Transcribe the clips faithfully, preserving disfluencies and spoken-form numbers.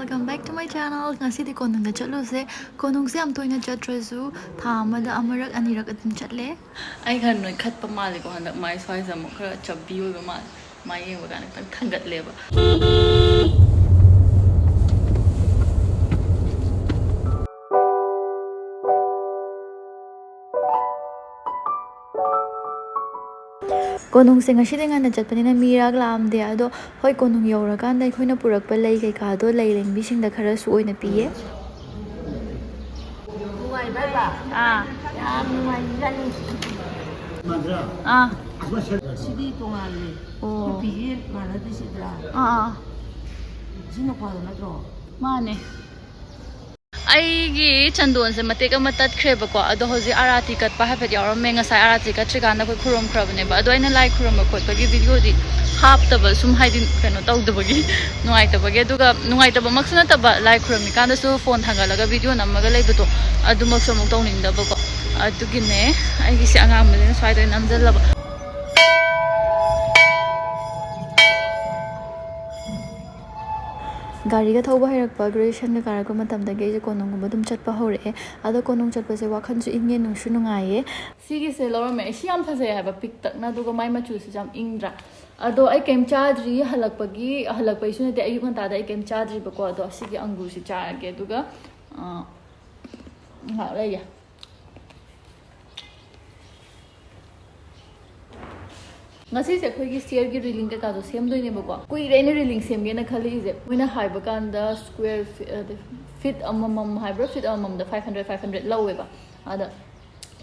Welcome back to my channel. ꯉꯁꯤꯗꯤ ꯀꯣꯅꯨꯡꯗ ꯆꯠꯂꯨꯁꯦ꯫ ꯀꯣꯅꯨꯡꯁꯦ ꯌꯥꯝ ꯇꯣꯏꯅ ꯆꯠꯇ꯭ꯔꯁꯨ ꯊꯥ ꯑꯃꯗ ꯑꯃꯔꯛ ꯑꯅꯤꯔꯛ ꯑꯗꯨꯝ ꯆꯠꯂꯦ꯫ ꯑꯩ ꯈꯔ ꯅꯣꯏꯈꯠꯄ ꯃꯥꯜꯂꯦꯀꯣ ꯍꯟꯗꯛ, ꯃꯥꯏ ꯁ꯭ꯋꯥꯏꯁꯦ ꯑꯃꯨꯛ ꯈꯔ ꯆꯞꯕꯤ ꯑꯣꯏꯕ ꯃꯥꯜꯂꯦ꯫ ꯃꯥꯏ ꯌꯦꯡꯕ ꯀꯥꯟꯗ ꯈꯤꯇꯪ ꯊꯥꯡꯒꯠꯂꯦꯕ꯫ ꯀꯣꯅꯨꯡꯁꯦ ꯉꯁꯤꯗꯤ ꯉꯟꯅ ꯆꯠꯄꯅꯤꯅ ꯃꯤ ꯏꯔꯥꯛ ꯂꯥꯛꯑꯝꯗꯦ꯫ ꯑꯗꯣ ꯍꯣꯏ, ꯀꯣꯅꯨꯡ ꯌꯧꯔꯀꯥꯟꯗ ꯑꯩꯈꯣꯏꯅ ꯄꯨꯔꯛꯄ ꯂꯩ ꯀꯩꯀꯥꯗꯣ ꯂꯩ ꯂꯦꯡꯕꯤꯁꯤꯡꯗ ꯈꯔꯁꯨ ꯑꯣꯏꯅ ꯄꯤꯌꯦ꯫ ꯅꯨꯡꯉꯥꯏꯕ꯭ꯔꯥ? ꯑꯥ꯫ ꯌꯥꯝ ꯅꯨꯡꯉꯥꯏꯖꯥꯠꯅꯤ꯫ ꯑꯥ꯫ ꯁꯤꯗꯤ ꯇꯣꯉꯥꯜꯂꯤ꯫ ꯑꯣ꯫ ꯈꯨꯕꯤꯁꯦ ꯃꯥꯟꯅꯗꯦ ꯁꯤꯗ꯭ꯔꯥ? ꯑꯥ, ꯑꯥ꯫ ꯁꯤꯅ ꯈ꯭ꯋꯥꯏꯗ ꯅꯠꯇ꯭ꯔꯣ? ꯃꯥꯅꯦ꯫ ꯑꯩꯒꯤ ꯆꯟꯗꯣꯟꯁꯦ ꯃꯇꯦꯛ ꯑꯃ ꯇꯠꯈ꯭ꯔꯦꯕꯀꯣ, ꯑꯗꯣ ꯍꯧꯖꯤꯛ ꯑꯥꯔꯥꯇꯤ ꯀꯠꯄ ꯍꯥꯏꯐꯦꯠ ꯌꯥꯎꯔꯝꯃꯦ꯫ ꯉꯁꯥꯏ ꯑꯥꯔꯥꯇꯤ ꯀꯠꯇ꯭ꯔꯤꯀꯥꯟꯗ ꯑꯩꯈꯣꯏ ꯈꯨꯔꯨꯝꯈ꯭ꯔꯕꯅꯦꯕ, ꯑꯗꯣ ꯑꯩꯅ ꯂꯥꯏ ꯈꯨꯔꯨꯝꯕ ꯈꯣꯠꯄꯒꯤ ꯚꯤꯗꯤꯑꯣꯗꯤ ꯍꯥꯞꯇꯕ, ꯁꯨꯝ ꯍꯥꯏꯗꯤ ꯀꯩꯅꯣ ꯇꯧꯗꯕꯒꯤ, ꯅꯨꯡꯉꯥꯏꯇꯕꯒꯤ꯫ ꯑꯗꯨꯒ ꯅꯨꯡꯉꯥꯏꯇꯕꯃꯛꯁꯨ ꯅꯠꯇꯕ, ꯂꯥꯏ ꯈꯨꯔꯨꯝꯃꯤꯀꯥꯟꯗꯁꯨ ꯐꯣꯟ ꯊꯥꯡꯒꯠꯂꯒ ꯚꯤꯗꯤꯑꯣ ꯅꯝꯃꯒ ꯂꯩꯕꯗꯣ ꯑꯗꯨꯃꯛꯁꯨ ꯑꯃꯨꯛ ꯇꯧꯅꯤꯡꯗꯕꯀꯣ, ꯑꯗꯨꯒꯤꯅꯦ ꯑꯩꯒꯤꯁꯦ ꯑꯉꯥꯡꯕꯁꯤꯅ ꯁ꯭ꯋꯥꯏꯗ ꯑꯣꯏꯅ ꯅꯝꯁꯤꯜꯂꯕ꯫ ꯒꯥꯔꯤꯒ ꯊꯧꯕ ꯍꯩꯔꯛꯄ, ꯒ꯭ꯔꯦꯖꯨꯑꯦꯁꯟꯒ ꯀꯥꯔꯛꯄ ꯃꯇꯝꯗꯒꯤ ꯑꯩꯁꯦ ꯀꯣꯅꯨꯡꯒꯨꯝꯕ ꯑꯗꯨꯝ ꯆꯠꯄ ꯍꯧꯔꯛꯑꯦ꯫ ꯑꯗꯣ ꯀꯣꯅꯨꯡ ꯆꯠꯄꯁꯦ ꯋꯥꯈꯜꯁꯨ ꯏꯪꯉꯦ, ꯅꯨꯡꯁꯨ ꯅꯨꯡꯉꯥꯏꯌꯦ꯫ ꯁꯤꯒꯤꯁꯦ ꯂꯧꯔꯝꯃꯦ꯫ ꯁꯤ ꯌꯥꯝ ꯐꯖꯩ ꯍꯥꯏꯕ, ꯄꯤꯛꯇꯛꯅ, ꯑꯗꯨꯒ ꯃꯥꯏ ꯃꯆꯨꯁꯤꯁꯨ ꯌꯥꯝ ꯏꯪꯗ꯭ꯔꯥ? ꯑꯗꯣ ꯑꯩ ꯀꯩꯝ ꯆꯥꯗ꯭ꯔꯤ, ꯍꯜꯂꯛꯄꯒꯤ, ꯍꯜꯂꯛꯄꯩꯁꯨ ꯅꯠꯇꯦ, ꯑꯌꯨꯛ ꯉꯟꯇꯥꯗ ꯑꯩ ꯀꯩꯝ ꯆꯥꯗ꯭ꯔꯤꯕꯀꯣ꯫ ꯑꯗꯣ ꯁꯤꯒꯤ ꯑꯪꯒꯨꯔꯁꯤ ꯆꯥꯔꯒꯦ, ꯑꯗꯨꯒ, ꯑ, ꯉꯥꯏꯍꯥꯛ ꯂꯩꯒꯦ꯫ ꯉꯁꯤꯁꯦ ꯑꯩꯈꯣꯏꯒꯤ ꯁ꯭ꯇꯦꯌꯔꯒꯤ ꯔꯦꯂꯤꯡ ꯀꯩꯀꯥꯗꯣ ꯁꯦꯝꯗꯣꯏꯅꯦꯕꯀꯣ꯫ ꯀꯨꯏꯔꯦ ꯑꯩꯅ ꯔꯦꯂꯤꯡ ꯁꯦꯝꯒꯦꯅ ꯈꯜꯂꯛꯏꯁꯦ꯫ ꯃꯣꯏꯅ ꯍꯥꯏꯕ ꯀꯥꯟꯗ ꯁ꯭ꯀ꯭ꯋꯦꯔ ꯐꯤ-, ꯑ, ꯐꯤꯠ ꯑꯃꯃꯝ ꯍꯥꯏꯕ꯭ꯔꯥ, ꯐꯤꯠ ꯑꯃꯃꯝꯗ ꯐꯥꯏꯚ ꯍꯟꯗ꯭ꯔꯦꯠ, ꯐꯥꯏꯚ ꯍꯟꯗ꯭ꯔꯦꯠ ꯂꯧꯋꯦꯕ꯫ ꯑꯗ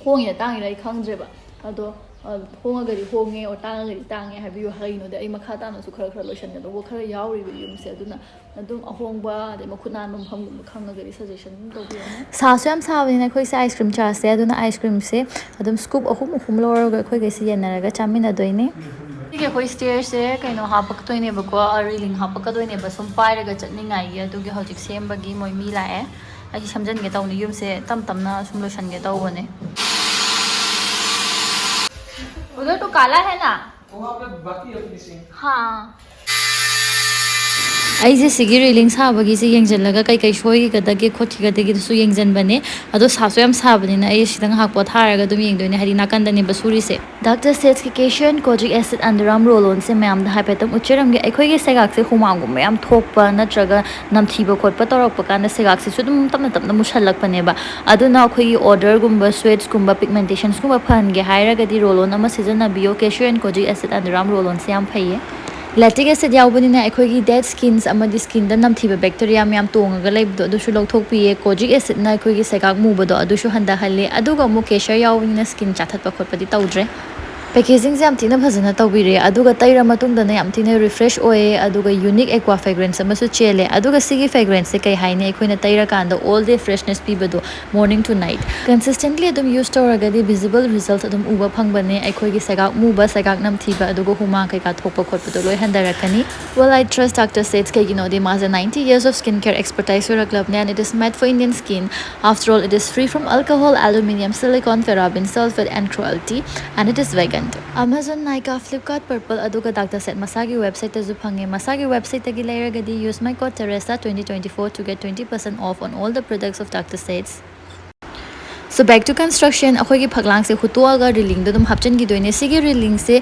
ꯍꯣꯡꯉꯤꯔ ꯇꯥꯡꯉꯤꯔ ꯑꯩ ꯈꯪꯗ꯭ꯔꯦꯕ꯫ ꯑꯗꯣ, ꯑ, ꯍꯣꯡꯉꯒꯗꯤ ꯍꯣꯡꯉꯦ, ꯑꯣꯔ ꯇꯥꯡꯉꯒꯗꯤ ꯇꯥꯡꯉꯦ ꯍꯥꯏꯕꯤꯌꯨ꯫ ꯀꯩꯒꯤꯅꯣꯗꯤ ꯑꯩ ꯃꯈꯥ ꯇꯥꯅꯁꯨ ꯈꯔ ꯈꯔ ꯂꯣꯏꯁꯤꯟꯒꯗꯧꯕ ꯈꯔ ꯌꯥꯎꯔꯤꯕ ꯌꯨꯝꯁꯦ꯫ ꯑꯗꯨꯅ ꯑꯗꯨꯝ ꯑꯍꯣꯡꯕ, ꯑꯗꯩ ꯃꯈꯨꯠ ꯅꯥꯟꯕ ꯃꯐꯝꯒꯨꯝꯕ ꯈꯪꯉꯒꯗꯤ ꯁꯖꯦꯁꯟ ꯑꯗꯨꯝ ꯇꯧꯕꯤꯔꯝꯃꯨ꯫ ꯁꯥꯁꯨ ꯌꯥꯝ ꯁꯥꯕꯅꯤꯅ ꯑꯩꯈꯣꯏꯁꯦ ꯑꯥꯏꯁ ꯀ꯭ꯔꯤꯝ ꯆꯥꯁꯦ꯫ ꯑꯗꯨꯅ ꯑꯥꯏꯁ ꯀ꯭ꯔꯤꯝꯁꯦ ꯑꯗꯨꯝ ꯁ꯭ꯀꯨꯞ ꯑꯍꯨꯝ ꯑꯍꯨꯝ ꯂꯧꯔꯒ ꯑꯩꯈꯣꯏꯒꯩꯁꯦ ꯌꯦꯟꯅꯔꯒ ꯆꯥꯃꯤꯟꯅꯗꯣꯏꯅꯦ꯫ ꯁꯤꯒꯤ ꯑꯩꯈꯣꯏ ꯁ꯭ꯇꯦꯌꯔꯁꯦ ꯀꯩꯅꯣ ꯍꯥꯞꯄꯛꯇꯣꯏꯅꯦꯕꯀꯣ, ꯔꯦꯂꯤꯡ ꯍꯥꯞꯄꯛꯀꯗꯣꯏꯅꯦꯕ, ꯁꯨꯝ ꯄꯥꯏꯔꯒ ꯆꯠꯅꯤꯡꯉꯥꯏꯒꯤ꯫ ꯑꯗꯨꯒꯤ ꯍꯧꯖꯤꯛ ꯁꯦꯝꯕꯒꯤ ꯃꯣꯏ ꯃꯤ ꯂꯥꯛꯑꯦ꯫ ꯑꯩꯁꯦ ꯁꯦꯝꯖꯤꯟꯒꯦ ꯇꯧꯅꯤ, ꯌꯨꯝꯁꯦ ꯇꯞ ꯇꯞꯅ ꯁꯨꯝ ꯂꯣꯏꯁꯤꯟꯒꯦ ꯇꯧꯕꯅꯦ꯫ उधर तो काला है ना? वो आपका बाकी है फिनिशिंग। हाँ। ꯑꯩꯁꯦ ꯁꯤꯒꯤ ꯔꯦꯂꯤꯡ ꯁꯥꯕꯒꯤꯁꯦ ꯌꯦꯡꯁꯤꯜꯂꯒ ꯀꯩꯀꯩ ꯁꯣꯏꯒꯗꯒꯦ ꯈꯣꯠꯈꯤꯒꯗꯒꯦꯗꯨꯁꯨ ꯌꯦꯡꯁꯤꯟꯕꯅꯦ꯫ ꯑꯗꯣ ꯁꯥꯁꯨ ꯌꯥꯝ ꯁꯥꯕꯅꯤꯅ ꯑꯩ ꯁꯤꯗ ꯉꯥꯏꯍꯥꯛ ꯄꯣꯊꯥꯔꯒ ꯑꯗꯨꯝ ꯌꯦꯡꯗꯣꯏꯅꯦ, ꯍꯥꯏꯗꯤ ꯅꯥꯀꯟꯗꯅꯦꯕ ꯁꯨꯔꯤꯁꯦ꯫ ꯗꯥꯛꯇꯔ ꯁꯦꯠꯁꯀꯤ cashew and kojic acid ꯑꯟꯗꯔꯥꯝ ꯔꯣꯂꯣꯟꯁꯦ ꯃꯌꯥꯝꯗ ꯍꯥꯏꯐꯦꯠꯇꯪ ꯎꯠꯆꯔꯝꯒꯦ꯫ ꯑꯩꯈꯣꯏꯒꯤ ꯁꯦꯒꯥꯛꯁꯦ ꯍꯨꯃꯥꯡꯒꯨꯝꯕ ꯌꯥꯝ ꯊꯣꯛꯄ ꯅꯠꯇ꯭ꯔꯒ ꯅꯝꯊꯤꯕ ꯈꯣꯠꯄ ꯇꯧꯔꯛꯄ ꯀꯥꯟꯗ ꯁꯦꯒꯥꯛꯁꯤꯁꯨ ꯑꯗꯨꯝ ꯇꯞꯅ ꯇꯞꯅ ꯃꯨꯁꯜꯂꯛꯄꯅꯦꯕ꯫ ꯑꯗꯨꯅ ꯑꯩꯈꯣꯏꯒꯤ ꯑꯣꯗꯔꯒꯨꯝꯕ, ꯁ꯭ꯋꯦꯠꯁꯀꯨꯝꯕ, ꯄꯤꯒꯃꯦꯟꯇꯦꯁꯟꯁꯀꯨꯝꯕ ꯐꯍꯟꯒꯦ ꯍꯥꯏꯔꯒꯗꯤ ꯔꯣꯂꯣꯟ ꯑꯃ ꯁꯤꯖꯤꯟꯅꯕꯤꯌꯣ꯫ Cashew and kojic acid ꯑꯟꯗꯔꯥꯝ ꯔꯣꯂꯣꯟꯁꯦ ꯌꯥꯝ ꯐꯩꯌꯦ꯫ Lactic acid ꯌꯥꯎꯕꯅꯤꯅ ꯑꯩꯈꯣꯏꯒꯤ dead skins ꯑꯃꯗꯤ skinꯗ ꯅꯝꯊꯤꯕ bacteria ꯃꯌꯥꯝ ꯇꯣꯡꯉꯒ ꯂꯩꯕꯗꯣ ꯑꯗꯨꯁꯨ ꯂꯧꯊꯣꯛꯄꯤꯌꯦ꯫ Kojic acidꯅ ꯑꯩꯈꯣꯏꯒꯤ ꯁꯦꯒꯥꯛ ꯃꯨꯕꯗꯣ ꯑꯗꯨꯁꯨ ꯍꯟꯊꯍꯜꯂꯦ꯫ ꯑꯗꯨꯒ ꯑꯃꯨꯛ cashew ꯌꯥꯎꯕꯅꯤꯅ skin ꯆꯥꯊꯠꯄ ꯈꯣꯠꯄꯗꯤ ꯇꯧꯗ꯭ꯔꯦ꯫ Packagingꯁꯦ ꯌꯥꯝ ꯊꯤꯅ ꯐꯖꯅ ꯇꯧꯕꯤꯔꯦ, ꯑꯗꯨꯒ ꯇꯩꯔ ꯃꯇꯨꯡꯗꯅ ꯌꯥꯝ ꯊꯤꯅ refresh ꯑꯣꯏꯌꯦ, ꯑꯗꯨꯒ unique aqua fragrance ꯑꯃꯁꯨ ꯆꯦꯜꯂꯦ꯫ ꯑꯗꯨꯒ ꯁꯤꯒꯤ fragranceꯁꯦ ꯀꯩ ꯍꯥꯏꯅꯤ, ꯑꯩꯈꯣꯏꯅ ꯇꯩꯔꯀꯥꯟꯗ all day freshness ꯄꯤꯕꯗꯣ, morning to night꯫ Consistently ꯑꯗꯨꯝ use ꯇꯧꯔꯒꯗꯤ visible result ꯑꯗꯨꯝ ꯎꯕ ꯐꯪꯕꯅꯦ꯫ ꯑꯩꯈꯣꯏꯒꯤ ꯁꯦꯒꯥꯛ ꯃꯨꯕ, ꯁꯦꯒꯥꯛ ꯅꯝꯊꯤꯕ, ꯑꯗꯨꯒ ꯍꯨꯃꯥꯡ ꯀꯩꯀꯥ ꯊꯣꯛꯄ ꯈꯣꯠꯄꯗꯣ ꯂꯣꯏ ꯍꯟꯊꯔꯛꯀꯅꯤ꯫ Well, I trust Doctor Seth's ꯀꯩꯒꯤꯅꯣꯗꯤ ꯃꯥꯁꯦ ninety years of skin care expertise ꯑꯣꯏꯔꯛꯂꯕꯅꯦ, and it is made for Indian skin. After all, it is free from alcohol, aluminium, silicone, paraben, sulfate, and cruelty, and it is vegan. Amazon, Nykaa, Flipkart, Purplle, ꯑꯗꯨꯒ Doctor Seth ꯃꯁꯥꯒꯤ websiteꯇꯁꯨ ꯐꯪꯉꯦ꯫ ꯃꯁꯥꯒꯤ websiteꯇꯒꯤ ꯂꯩꯔꯒꯗꯤ use my code Teresa twenty twenty-four to get twenty percent off on all the products of Doctor Seth's. So back to construction, ꯑꯩꯈꯣꯏꯒꯤ ꯐꯛꯂꯥꯡꯁꯦ ꯍꯨꯠꯇꯣꯛꯑꯒ ꯔꯦꯂꯤꯡꯗꯣ ꯑꯗꯨꯝ ꯍꯥꯞꯆꯤꯟꯈꯤꯗꯣꯏꯅꯦ꯫ ꯁꯤꯒꯤ ꯔꯦꯂꯤꯡꯁꯦ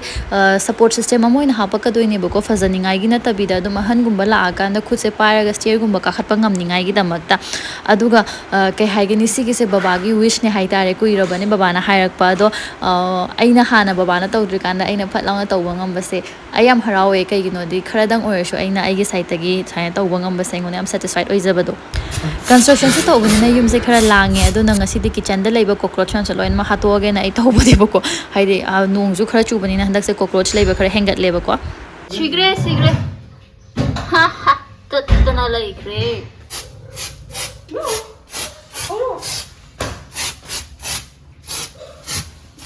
support system ꯑꯃ ꯑꯣꯏꯅ ꯍꯥꯞꯄꯛꯀꯗꯣꯏꯅꯦꯕꯀꯣ, ꯐꯖꯅꯤꯡꯉꯥꯏꯒꯤ ꯅꯠꯇꯕꯤꯗ ꯑꯗꯨꯝ ꯑꯍꯟꯒꯨꯝꯕ ꯂꯥꯛꯑꯀꯥꯟꯗ ꯈꯨꯠꯁꯦ ꯄꯥꯏꯔꯒ stairꯒꯨꯝꯕ ꯀꯥꯈꯠꯄ ꯉꯝꯅꯤꯡꯉꯥꯏꯒꯤꯗꯃꯛꯇ꯫ ꯑꯗꯨꯒ ꯑ, ꯀꯩ ꯍꯥꯏꯒꯅꯤ, ꯁꯤꯒꯤꯁꯦ ꯕꯕꯥꯒꯤ wishꯅꯦ ꯍꯥꯏꯇꯥꯔꯦ, ꯀꯨꯏꯔꯕꯅꯦ ꯕꯕꯥꯅ ꯍꯥꯏꯔꯛꯄ꯫ ꯑꯗꯣ ꯑ, ꯑꯩꯅ ꯍꯥꯟꯅ ꯕꯕꯥꯅ ꯇꯧꯗ꯭ꯔꯤꯀꯥꯟꯗ ꯑꯩꯅ ꯐꯠ ꯂꯥꯎꯅ ꯇꯧꯕ ꯉꯝꯕꯁꯦ ꯑꯩ ꯌꯥꯝ ꯍꯔꯥꯎꯋꯦ꯫ ꯀꯩꯒꯤꯅꯣꯗꯤ ꯈꯔꯗꯪ ꯑꯣꯏꯔꯁꯨ ꯑꯩꯅ ꯑꯩꯒꯤ sideꯇꯒꯤ ꯁꯨꯃꯥꯏꯅ ꯇꯧꯕ ꯉꯝꯕꯁꯦ ꯑꯩꯉꯣꯟꯗ ꯌꯥꯝ satisfied ꯑꯣꯏꯖꯕꯗꯣ꯫ Constructionꯁꯨ ꯇꯧꯕꯅꯤꯅ ꯌꯨꯝꯁꯦ ꯈꯔ ꯂꯥꯡꯉꯦ, ꯑꯗꯨꯅ ꯉꯁꯤꯗꯤ kitchenꯗ ꯂꯩꯕ cockroach ꯃꯌꯥꯝꯁꯦ ꯂꯣꯏꯅꯃꯛ ꯍꯥꯠꯇꯣꯛꯑꯒꯦꯅ ꯑꯩ ꯇꯧꯕꯅꯦꯕꯀꯣ꯫ ꯍꯥꯏꯗꯤ ꯑ, ꯅꯣꯡꯁꯨ ꯈꯔ ꯆꯨꯕꯅꯤꯅ ꯍꯟꯗꯛꯁꯦ cockroach ꯂꯩꯕ ꯈꯔ ꯍꯦꯟꯒꯠꯂꯦꯕꯀꯣ꯫ ꯁꯤꯈ꯭ꯔꯦ, ꯁꯤꯈ꯭ꯔꯦ꯫ ꯍꯥ, ꯍꯥ, ꯇꯠꯇꯅ ꯂꯩꯈ꯭ꯔꯦ꯫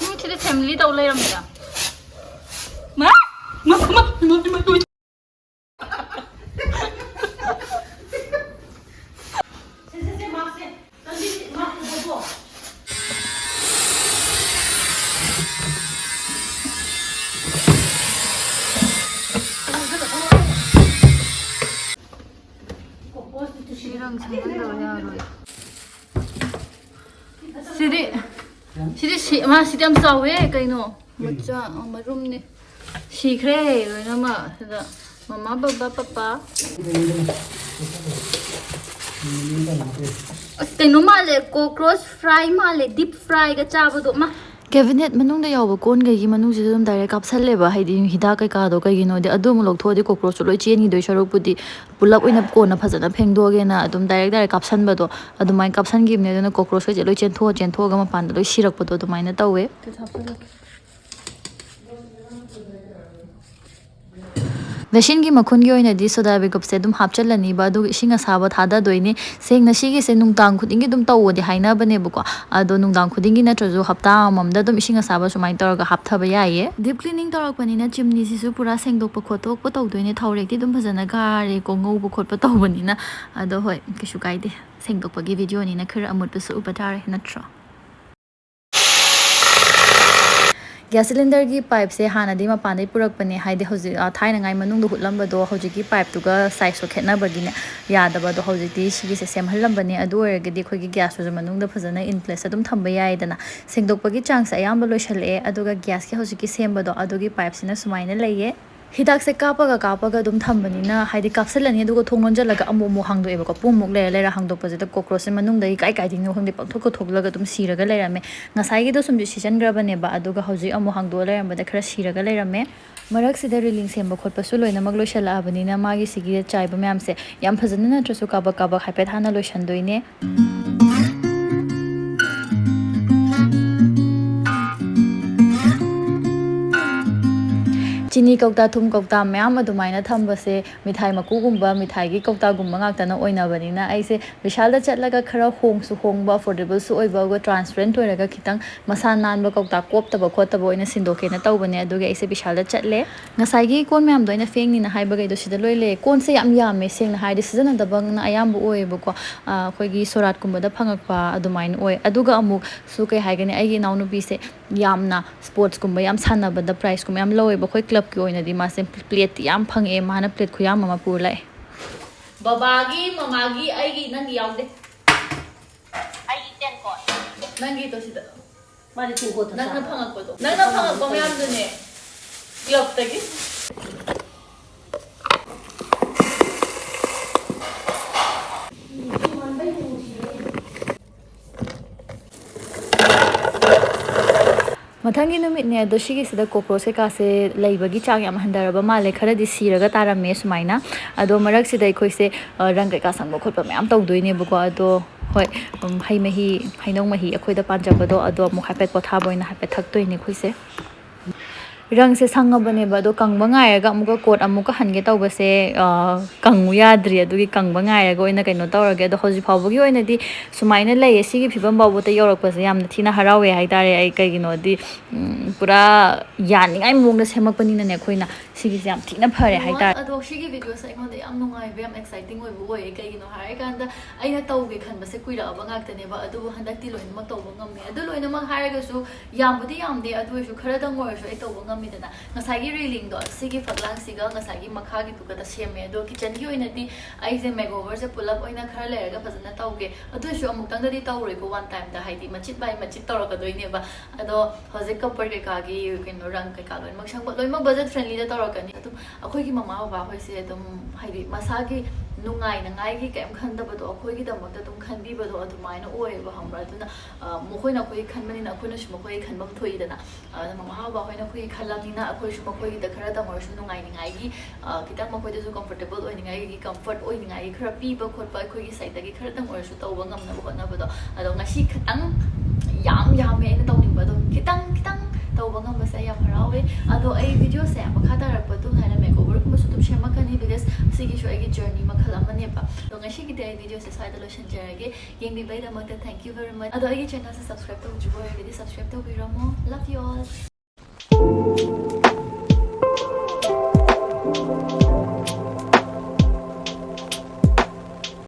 ꯎꯝ, ꯁꯤꯗꯤ family ꯇꯧ ꯂꯩꯔꯝꯃꯤꯔ? ꯃꯥ? ꯃꯥ, ꯃꯥ, ꯃꯥ, ꯃꯥ, ꯃꯥ꯫ ꯁꯤꯗꯤ ꯁꯤ ꯃꯥ ꯁꯤꯗꯤ ꯌꯥꯝ ꯆꯥꯎꯋꯦ ꯀꯩꯅꯣ? ꯃꯆꯥ, ꯑ, ꯃꯔꯨꯝꯅꯦ꯫ ꯁꯤꯈ꯭ꯔꯦ ꯂꯣꯏꯅꯃꯛ꯫ ꯁꯤꯗ ꯃꯃꯥ, ꯕꯕꯥ, ꯄꯄꯥ꯫ ꯑꯁ, ꯀꯩꯅꯣ ꯃꯥꯜꯂꯦ, cockroach fry ꯃꯥꯜꯂꯦ, deep fryꯒ ꯆꯥꯕꯗꯣ꯫ ꯃꯥ cabinet ꯃꯅꯨꯡꯗ ꯌꯥꯎꯕ ꯀꯣꯟꯈꯩꯒꯤ ꯃꯅꯨꯡꯁꯤꯗ ꯑꯗꯨꯝ direct ꯀꯥꯞꯁꯜꯂꯦꯕ, ꯍꯥꯏꯗꯤ ꯍꯤꯗꯥꯛ ꯀꯩꯀꯥꯗꯣ꯫ ꯀꯩꯒꯤꯅꯣꯗꯤ ꯑꯗꯨ ꯑꯃꯨꯛ ꯂꯧꯊꯣꯛꯑꯗꯤ cockroachꯁꯨ ꯂꯣꯏ ꯆꯦꯟꯈꯤꯗꯣꯏ ꯁꯔꯨꯛꯄꯨꯗꯤ ꯄꯨꯂꯞ ꯑꯣꯏꯅ ꯀꯣꯟꯅ ꯐꯖꯅ ꯐꯦꯡꯗꯣꯛꯑꯒꯦꯅ ꯑꯗꯨꯝ direct direct ꯀꯥꯞꯁꯟꯕꯗꯣ ꯑꯗꯨꯃꯥꯏꯅ ꯀꯥꯞꯁꯟꯈꯤꯕꯅꯦ꯫ ꯑꯗꯨꯅ cockroachꯈꯩꯁꯦ ꯂꯣꯏ ꯆꯦꯟꯊꯣꯛꯑ ꯆꯦꯟꯊꯣꯛꯑꯒ ꯃꯄꯥꯟꯗ ꯂꯣꯏ ꯁꯤꯔꯛꯄꯗꯣ ꯑꯗꯨꯃꯥꯏꯅ ꯇꯧꯋꯦ꯫ ꯕꯦꯁꯤꯟꯒꯤ ꯃꯈꯨꯟꯒꯤ ꯑꯣꯏꯅꯗꯤ soda bicarbonate ꯑꯗꯨꯝ ꯍꯥꯞꯆꯜꯂꯅꯤꯕ, ꯑꯗꯨꯒ ꯏꯁꯤꯡ ꯑꯁꯥꯕ ꯊꯥꯗꯗꯣꯏꯅꯦ꯫ ꯁꯦꯡꯅ ꯁꯤꯒꯤꯁꯦ ꯅꯨꯡꯗꯥꯡ ꯈꯨꯗꯤꯡꯒꯤ ꯑꯗꯨꯝ ꯇꯧꯋꯣꯗꯤ ꯍꯥꯏꯅꯕꯅꯦꯕꯀꯣ, ꯑꯗꯣ ꯅꯨꯡꯗꯥꯡ ꯈꯨꯗꯤꯡꯒꯤ ꯅꯠꯇ꯭ꯔꯁꯨ ꯍꯞꯇꯥ ꯑꯃꯃꯝꯗ ꯑꯗꯨꯝ ꯏꯁꯤꯡ ꯑꯁꯥꯕ ꯁꯨꯃꯥꯏꯅ ꯇꯧꯔꯒ ꯍꯥꯞꯊꯕ ꯌꯥꯏꯌꯦ꯫ Deep cleaning ꯇꯧꯔꯛꯄꯅꯤꯅ ꯆꯤꯝꯅꯤꯁꯤꯁꯨ ꯄꯨꯔꯥ ꯁꯦꯡꯗꯣꯛꯄ ꯈꯣꯠꯇꯣꯛꯄ ꯇꯧꯗꯣꯏꯅꯦ꯫ ꯊꯥꯎꯔꯦꯛꯇꯤ ꯑꯗꯨꯝ ꯐꯖꯅ ꯀꯥꯔꯦꯀꯣ, ꯉꯧꯕ ꯈꯣꯠꯄ ꯇꯧꯕꯅꯤꯅ꯫ ꯑꯗꯣ ꯍꯣꯏ, ꯀꯩꯁꯨ ꯀꯥꯏꯗꯦ, ꯁꯦꯡꯗꯣꯛꯄꯒꯤ videoꯅꯤꯅ ꯈꯔ ꯑꯃꯣꯠꯄꯁꯨ ꯎꯕ ꯇꯥꯔꯦ ꯅꯠꯇ꯭ꯔꯣ? Gas cylinderꯒꯤ pipeꯁꯦ ꯍꯥꯟꯅꯗꯤ ꯃꯄꯥꯟꯗꯩ ꯄꯨꯔꯛꯄꯅꯦ, ꯍꯥꯏꯗꯤ ꯍꯧꯖꯤꯛ, ꯑ, ꯊꯥꯏꯅꯉꯥꯏ ꯃꯅꯨꯡꯗ ꯍꯨꯠꯂꯝꯕꯗꯣ ꯍꯧꯖꯤꯛꯀꯤ pipeꯇꯨꯒ sizeꯇꯣ ꯈꯦꯠꯅꯕꯒꯤꯅꯦ ꯌꯥꯗꯕ꯫ ꯑꯗꯣ ꯍꯧꯖꯤꯛꯇꯤ ꯁꯤꯒꯤꯁꯦ ꯁꯦꯝꯍꯜꯂꯝꯕꯅꯦ꯫ ꯑꯗꯨ ꯑꯣꯏꯔꯒꯗꯤ ꯑꯩꯈꯣꯏꯒꯤ gasꯇꯨꯁꯨ ꯃꯅꯨꯡꯗ ꯐꯖꯅ in place ꯑꯗꯨꯝ ꯊꯝꯕ ꯌꯥꯏꯗꯅ꯫ ꯁꯦꯡꯗꯣꯛꯄꯒꯤ ꯆꯥꯡꯁꯦ ꯑꯌꯥꯝꯕ ꯂꯣꯏꯁꯜꯂꯛꯑꯦ꯫ ꯑꯗꯨꯒ gasꯀꯤ ꯍꯧꯖꯤꯛꯀꯤ ꯁꯦꯝꯕꯗꯣ ꯑꯗꯨꯒꯤ pipeꯁꯤꯅ ꯁꯨꯃꯥꯏꯅ ꯂꯩꯌꯦ꯫ ꯍꯤꯗꯥꯛꯁꯦ ꯀꯥꯞꯄꯒ ꯀꯥꯞꯄꯒ ꯑꯗꯨꯝ ꯊꯝꯕꯅꯤꯅ, ꯍꯥꯏꯗꯤ ꯀꯥꯞꯁꯤꯜꯂꯅꯤ ꯑꯗꯨꯒ ꯊꯣꯡ ꯂꯣꯟꯁꯤꯜꯂꯒ ꯑꯃꯨꯛ ꯑꯃꯨꯛ ꯍꯥꯡꯗꯣꯛꯑꯦꯕꯀꯣ꯫ ꯄꯨꯡꯃꯨꯛ ꯂꯩꯔ ꯂꯩꯔ ꯍꯥꯡꯗꯣꯛꯄꯁꯤꯗ cockroachꯁꯦ ꯃꯅꯨꯡꯗꯒꯤ ꯀꯥꯏ ꯀꯥꯏꯗꯒꯤꯅꯣ ꯈꯪꯗꯦ ꯄꯪꯊꯣꯛꯀ ꯊꯣꯛꯂꯒ ꯑꯗꯨꯝ ꯁꯤꯔꯒ ꯂꯩꯔꯝꯃꯦ꯫ ꯉꯁꯥꯏꯒꯤꯗꯣ ꯁꯨꯝꯁꯨ ꯁꯤꯖꯟꯈ꯭ꯔꯕꯅꯦꯕ, ꯑꯗꯨꯒ ꯍꯧꯖꯤꯛ ꯑꯃꯨꯛ ꯍꯥꯡꯗꯣꯛꯑ ꯂꯩꯔꯝꯕꯗ ꯈꯔ ꯁꯤꯔꯒ ꯂꯩꯔꯝꯃꯦ꯫ ꯃꯔꯛꯁꯤꯗ railing ꯁꯦꯝꯕ ꯈꯣꯠꯄꯁꯨ ꯂꯣꯏꯅꯃꯛ ꯂꯣꯏꯁꯤꯜꯂꯛꯑꯕꯅꯤꯅ ꯃꯥꯒꯤ ꯁꯤꯒꯤ ꯆꯥꯏꯕ ꯃꯌꯥꯝꯁꯦ ꯌꯥꯝ ꯐꯖꯅ ꯅꯠꯇ꯭ꯔꯁꯨ ꯀꯥꯕꯛ ꯀꯥꯕꯛ ꯍꯥꯏꯐꯦꯠ ꯍꯥꯟꯅ ꯂꯣꯏꯁꯤꯟꯗꯣꯏꯅꯦ꯫ ꯆꯤꯅꯤ ꯀꯧꯇꯥ, ꯊꯨꯝ ꯀꯧꯇꯥ ꯃꯌꯥꯝ ꯑꯗꯨꯃꯥꯏꯅ ꯊꯝꯕꯁꯦ ꯃꯤꯊꯥꯏ ꯃꯀꯨꯒꯨꯝꯕ, ꯃꯤꯊꯥꯏꯒꯤ ꯀꯧꯇꯥꯒꯨꯝꯕ ꯉꯥꯛꯇꯅ ꯑꯣꯏꯅꯕꯅꯤꯅ ꯑꯩꯁꯦ ꯕꯤꯁꯥꯜꯗ ꯆꯠꯂꯒ ꯈꯔ ꯍꯣꯡꯁꯨ ꯍꯣꯡꯕ, affordables ꯑꯣꯏꯕ, ꯑꯗꯨꯒ transparent ꯑꯣꯏꯔꯒ ꯈꯤꯇꯪ ꯃꯁꯥ ꯅꯥꯟꯕ ꯀꯧꯇꯥ ꯀꯣꯞꯇꯕ ꯈꯣꯠꯇꯕ ꯑꯣꯏꯅ ꯁꯤꯟꯗꯣꯛꯀꯦꯅ ꯇꯧꯕꯅꯦ꯫ ꯑꯗꯨꯒꯤ ꯑꯩꯁꯦ ꯕꯤꯁꯥꯜꯗ ꯆꯠꯂꯦ꯫ ꯉꯁꯥꯏꯒꯤ ꯀꯣꯟ ꯃꯌꯥꯝꯗꯣ ꯑꯩꯅ ꯐꯦꯡꯅꯤꯅ ꯍꯥꯏꯕꯈꯩꯗꯣ ꯁꯤꯗ ꯂꯣꯏ ꯂꯩ꯫ ꯀꯣꯟꯁꯦ ꯌꯥꯝ ꯌꯥꯝꯃꯦ, ꯁꯦꯡꯅ ꯍꯥꯏꯔꯗꯤ ꯁꯤꯖꯤꯟꯅꯗꯕꯅ ꯑꯌꯥꯝꯕ ꯑꯣꯏꯌꯦꯕꯀꯣ꯫ ꯑ, ꯑꯩꯈꯣꯏꯒꯤ ꯁꯣꯔꯥꯠꯀꯨꯝꯕꯗ ꯐꯪꯉꯛꯄ ꯑꯗꯨꯃꯥꯏꯅ ꯑꯣꯏ꯫ ꯑꯗꯨꯒ ꯑꯃꯨꯛꯁꯨ ꯀꯩ ꯍꯥꯏꯒꯅꯤ, ꯑꯩꯒꯤ ꯏꯅꯥꯎꯅꯨꯄꯤꯁꯦ ꯌꯥꯝꯅ sportsꯀꯨꯝꯕ ꯌꯥꯝ ꯁꯥꯟꯅꯕꯗ prizeꯀꯨꯝꯕ ꯌꯥꯝ ꯂꯧꯋꯦꯕ꯫ ꯑꯩꯈꯣꯏ clubꯀꯤ ꯑꯣꯏꯅꯗꯤ ꯃꯥꯁꯦ plateꯇꯤ ꯌꯥꯝ ꯐꯪꯉꯛꯑꯦ꯫ ꯃꯥꯅ plate ꯈꯨꯌꯥꯝ ꯑꯃ ꯄꯨꯔ ꯂꯥꯛꯑꯦ꯫ ꯕꯕꯥꯒꯤ, ꯃꯃꯥꯒꯤ, ꯑꯩꯒꯤ, ꯅꯪꯒꯤ ꯌꯥꯎꯗꯦ꯫ ꯑꯩꯒꯤ ꯇꯦꯡꯀꯣꯠ꯫ ꯅꯪꯒꯤꯗꯣ ꯁꯤꯗ꯫ ꯃꯥꯗꯤ ꯇꯦꯡꯀꯣꯠꯇ ꯅꯪꯅ ꯆꯥꯕ꯫ ꯐꯪꯉꯛꯄꯗꯣ, ꯅꯪꯅ ꯐꯪꯉꯛꯄ ꯃꯌꯥꯝꯗꯨꯅꯦ꯫ ꯀ꯭ꯂꯕꯇꯒꯤ꯫ ꯃꯊꯪꯒꯤ ꯅꯨꯃꯤꯠꯅꯦ ꯑꯗꯣ, ꯁꯤꯒꯤꯁꯤꯗ cockroach ꯀꯩꯀꯥꯁꯦ ꯂꯩꯕꯒꯤ ꯆꯥꯡ ꯌꯥꯝ ꯍꯟꯊꯔꯕ ꯃꯥꯜꯂꯦ꯫ ꯈꯔꯗꯤ ꯁꯤꯔꯒ ꯇꯥꯔꯝꯃꯦ ꯁꯨꯃꯥꯏꯅ꯫ ꯑꯗꯣ ꯃꯔꯛꯁꯤꯗ ꯑꯩꯈꯣꯏꯁꯦ, ꯑ, ꯔꯪ ꯀꯩꯀꯥ ꯁꯪꯕ ꯈꯣꯠꯄ ꯃꯌꯥꯝ ꯇꯧꯗꯣꯏꯅꯦꯕꯀꯣ꯫ ꯑꯗꯣ ꯍꯣꯏ, ꯎꯝ, ꯍꯩ ꯃꯍꯤ, ꯍꯩꯅꯧ ꯃꯍꯤ ꯑꯩꯈꯣꯏꯗ ꯄꯥꯟꯖꯕꯗꯣ, ꯑꯗꯣ ꯑꯃꯨꯛ ꯍꯥꯏꯐꯦꯠ ꯄꯣꯊꯥꯕ ꯑꯣꯏꯅ ꯍꯥꯏꯐꯦꯠ ꯊꯛꯇꯣꯏꯅꯦ ꯑꯩꯈꯣꯏꯁꯦ꯫ ꯔꯪꯁꯦ ꯁꯪꯉꯕꯅꯦꯕ, ꯑꯗꯣ ꯀꯪꯕ ꯉꯥꯏꯔꯒ ꯑꯃꯨꯛꯀ ꯀꯣꯠ ꯑꯃꯨꯛꯀ ꯍꯟꯒꯦ ꯇꯧꯕꯁꯦ, ꯑ, ꯀꯪꯉꯨ ꯌꯥꯗ꯭ꯔꯤ꯫ ꯑꯗꯨꯒꯤ ꯀꯪꯕ ꯉꯥꯏꯔꯒ ꯑꯣꯏꯅ ꯀꯩꯅꯣ ꯇꯧꯔꯒꯦ꯫ ꯑꯗꯣ ꯍꯧꯖꯤꯛ ꯐꯥꯎꯕꯒꯤ ꯑꯣꯏꯅꯗꯤ ꯁꯨꯃꯥꯏꯅ ꯂꯩꯌꯦ꯫ ꯁꯤꯒꯤ ꯐꯤꯕꯝ ꯐꯥꯎꯕꯗ ꯌꯧꯔꯛꯄꯁꯦ ꯌꯥꯝꯅ ꯊꯤꯅ ꯍꯔꯥꯎꯋꯦ ꯍꯥꯏꯇꯥꯔꯦ ꯑꯩ꯫ ꯀꯩꯒꯤꯅꯣꯗꯤ, ꯎꯝ, ꯄꯨꯔꯥ ꯌꯥꯅꯤꯡꯉꯥꯏ ꯃꯑꯣꯡꯗ ꯁꯦꯝꯃꯛꯄꯅꯤꯅꯅꯦ ꯑꯩꯈꯣꯏꯅ꯫ ꯁꯤꯒꯤꯁꯦ ꯌꯥꯝ ꯊꯤꯅ ꯐꯔꯦ ꯍꯥꯏꯇꯥꯔꯦ꯫ ꯑꯗꯣ ꯁꯤꯒꯤ videoꯁꯦ ꯑꯩꯉꯣꯟꯗ ꯌꯥꯝ ꯅꯨꯡꯉꯥꯏꯕ, ꯌꯥꯝ exciting ꯑꯣꯏꯕ ꯑꯣꯏꯌꯦ꯫ ꯀꯩꯒꯤꯅꯣ ꯍꯥꯏꯔꯀꯥꯟꯗ ꯑꯩꯅ ꯇꯧꯒꯦ ꯈꯟꯕꯁꯦ ꯀꯨꯏꯔꯛꯑꯕ ꯉꯥꯛꯇꯅꯦꯕ, ꯑꯗꯨꯕꯨ ꯍꯟꯗꯛꯇꯤ ꯂꯣꯏꯅꯃꯛ ꯇꯧꯕ ꯉꯝꯃꯦ꯫ ꯑꯗꯨ ꯂꯣꯏꯅꯃꯛ ꯍꯥꯏꯔꯒꯁꯨ ꯌꯥꯝꯕꯨꯗꯤ ꯌꯥꯝꯗꯦ, ꯑꯗꯨ ꯑꯣꯏꯔꯁꯨ ꯈꯔꯗꯪ ꯑꯣꯏꯔꯁꯨ ꯑꯩ ꯇꯧꯕ ꯉꯝꯃꯤꯗꯅ꯫ ꯉꯁꯥꯏꯒꯤ railingꯗꯣ, ꯁꯤꯒꯤ ꯐꯛꯂꯥꯡꯁꯤꯒ ꯉꯁꯥꯏꯒꯤ ꯃꯈꯥꯒꯤꯗꯨꯒꯗ ꯁꯦꯝꯃꯦ꯫ ꯑꯗꯣ kitchenꯒꯤ ꯑꯣꯏꯅꯗꯤ ꯑꯩꯁꯦ makeoverꯁꯦ ꯄꯨꯂꯞ ꯑꯣꯏꯅ ꯈꯔ ꯂꯩꯔꯒ ꯐꯖꯅ ꯇꯧꯒꯦ꯫ ꯑꯗꯨ ꯑꯣꯏꯔꯁꯨ ꯑꯃꯨꯛꯇꯪꯗꯗꯤ ꯇꯧꯔꯣꯏꯀꯣ, one timeꯗ, ꯍꯥꯏꯗꯤ ꯃꯆꯤꯠ by ꯃꯆꯤꯠ ꯇꯧꯔꯛꯀꯗꯣꯏꯅꯦꯕ꯫ ꯑꯗꯣ ꯍꯧꯖꯤꯛ cupboard ꯀꯩꯀꯥꯒꯤ ꯀꯩꯅꯣ, ꯔꯪ ꯀꯩꯀꯥ ꯂꯣꯏꯅꯃꯛ ꯁꯪꯕ, ꯂꯣꯏꯅꯃꯛ budget friendlyꯗ ꯇꯧꯔꯛꯀꯅꯤ꯫ ꯑꯗꯨꯝ ꯑꯩꯈꯣꯏꯒꯤ ꯃꯃꯥ ꯕꯕꯥ ꯍꯣꯏꯁꯦ ꯑꯗꯨꯝ, ꯍꯥꯏꯗꯤ, ꯃꯁꯥꯒꯤ ꯅꯨꯡꯉꯥꯏꯅꯉꯥꯏꯒꯤ ꯀꯩꯝ ꯈꯟꯗꯕꯗꯣ, ꯑꯩꯈꯣꯏꯒꯤꯗꯃꯛꯇ ꯑꯗꯨꯝ ꯈꯟꯕꯤꯕꯗꯣ ꯑꯗꯨꯃꯥꯏꯅ ꯑꯣꯏꯌꯦꯕ, ꯈꯪꯕ꯭ꯔꯥ? ꯑꯗꯨꯅ, ꯑ, ꯃꯈꯣꯏꯅ ꯑꯩꯈꯣꯏꯒꯤ ꯈꯟꯕꯅꯤꯅ ꯑꯩꯈꯣꯏꯅꯁꯨ ꯃꯈꯣꯏꯒꯤ ꯈꯟꯐꯝ ꯊꯣꯛꯏꯗꯅ꯫ ꯑꯗꯨꯅ ꯃꯃꯥ ꯕꯕꯥ ꯍꯣꯏꯅ ꯑꯩꯈꯣꯏꯒꯤ ꯈꯜꯂꯝꯅꯤꯅ ꯑꯩꯈꯣꯏꯁꯨ ꯃꯈꯣꯏꯒꯤꯗ ꯈꯔꯗꯪ ꯑꯣꯏꯔꯁꯨ ꯅꯨꯡꯉꯥꯏꯅꯤꯡꯉꯥꯏꯒꯤ, ꯑ, ꯈꯤꯇꯪ ꯃꯈꯣꯏꯗꯁꯨ comfortable ꯑꯣꯏꯅꯤꯡꯉꯥꯏꯒꯤ, comfort ꯑꯣꯏꯅꯤꯡꯉꯥꯏꯒꯤ ꯈꯔ ꯄꯤꯕ ꯈꯣꯠꯄ ꯑꯩꯈꯣꯏꯒꯤ sideꯇꯒꯤ ꯈꯔꯗꯪ ꯑꯣꯏꯔꯁꯨ ꯇꯧꯕ ꯉꯝꯅꯕ ꯍꯣꯠꯅꯕꯗꯣ꯫ ꯑꯗꯣ ꯉꯁꯤ ꯈꯤꯇꯪ, ꯌꯥꯝ ꯌꯥꯝꯃꯦ ꯑꯩꯅ ꯇꯧꯅꯤꯡꯕ, ꯑꯗꯣ ꯈꯤꯇꯪ ꯈꯤꯇꯪ ꯇꯧꯕ ꯉꯝꯕꯁꯦ ꯑꯩ ꯌꯥꯝ ꯍꯔꯥꯎꯋꯦ꯫ ꯑꯗꯣ ꯑꯩ videoꯁꯦ ꯃꯈꯥ ꯇꯥꯔꯛꯄ ꯑꯗꯨꯝ ꯍꯥꯏꯅ makeoverꯒꯨꯝꯕꯁꯨ ꯑꯗꯨꯝ ꯁꯦꯝꯃꯛꯀꯅꯤ, because ꯁꯤꯒꯤꯁꯨ ꯑꯩꯒꯤ journey ꯃꯈꯜ ꯑꯃꯅꯦꯕ꯫ ꯑꯗꯣ ꯉꯁꯤꯒꯤꯗꯤ ꯑꯩ videoꯁꯦ ꯁ꯭ꯋꯥꯏꯗ ꯂꯣꯏꯁꯤꯟꯖꯔꯒꯦ꯫ ꯌꯦꯡꯕꯤꯕꯒꯤꯗꯃꯛꯇ thank you very much꯫ ꯑꯗꯣ ꯑꯩꯒꯤ channelꯁꯦ subscribe ꯇꯧꯗ꯭ꯔꯤꯕ ꯑꯣꯏꯔꯒꯗꯤ subscribe ꯇꯧꯕꯤꯔꯝꯃꯣ꯫ Love you all꯫